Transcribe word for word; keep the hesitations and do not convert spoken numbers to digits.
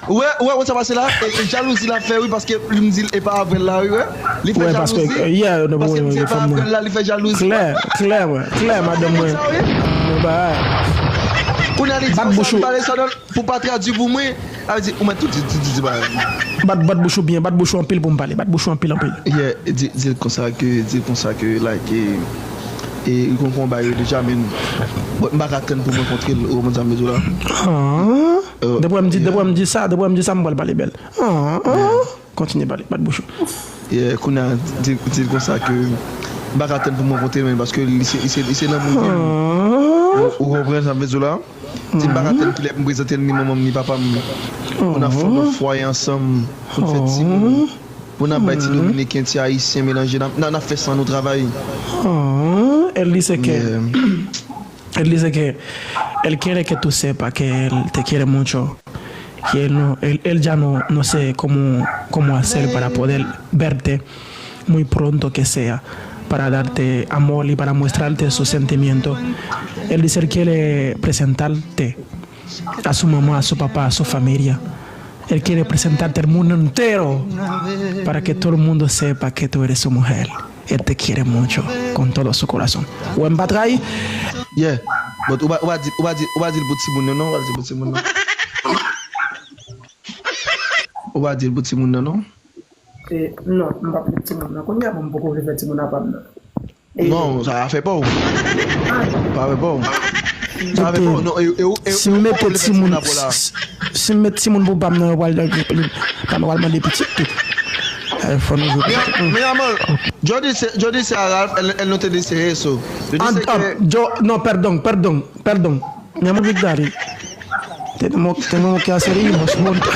Ou wè, ou wè, ou wè sa pase la? E, e jalouzi l ap fè, wi, paske li m di l e pa avè l la, wi, wè. Li fè jalouzi. Paske m di e pa avè l la, li fè jalouzi. Klè, klè, mwen, klè, madanm mwen. Mwen ba. Kounye a li di konsa, li pale sa nan, pou pa tradui pou mwen. A di, ou mèt tou di, di, di, di bagay. Bat, bat bouch ou byen, bat bouch ou anpil pou m pale. Bat bouch ou anpil, anpil. Yeah, di, di l konsa ke, di l konsa ke, like, e, e, li konn fè yon bagay yo deja, men, bon, m pa ka tann pou m rankontre l, ou konprann sa m vle di w la? Ah. Depi m di, depi m di sa, depi m di sa, m pral pale bèl. Ah, ah. Kontinye pale, bat bouch ou. Yeah, kounye a, di, di l konsa ke m pa ka tann pou m rankontre l, men, paske li se, li se, li se lanmou vi m. Ou, ou konprann sa m vle di w la? Di m pa ka tann kilè pou m prezante l ni manman m ni papa m. Pou n ap fòme yon fwaye ansanm, pou n fè timoun. Pou n ap bay ti dominiken, ti ayisyen melanje, n ap, n ap, n ap fè san nou travay. Ah, él dice que, yeah, él dice que él quiere que tú sepas que él te quiere mucho, que él no, él, él ya no, no sé cómo, cómo hacer para poder verte muy pronto que sea, para darte amor y para mostrarte su sentimiento. Él dice, él quiere presentarte a su mamá, a su papá, a su familia. Él quiere presentarte al mundo entero para que todo el mundo sepa que tú eres su mujer. Él te quiere mucho, con todo su corazón. Ou wè m pa trayi? Yeah. But ou pa, ou pa di, ou pa di, ou pa di l pou timoun nan, non, ou pa di l pou timoun nan. Ou pa di l pou timoun nan, non? E, non, m p ap met timoun nan. Kounye a, bon, m poko vle fè timoun apa m nan. E, non, sa va fè pa w. Sa va fè pa w. Sa va fè pa w. Non, e, e, e, si m mete timoun, si, si m met timoun pou pa m nan, yo pral, pa m pral mande pitit tou. E, fò nou jwe pitit tou. Mi amor, yo dice, yo dice a Ralph, él, él no te dice eso. Yo dice que, yo, no, perdón, perdón, perdón. Mi amor, Big Daddy. Tenemos, tenemos que hacer hijos juntos.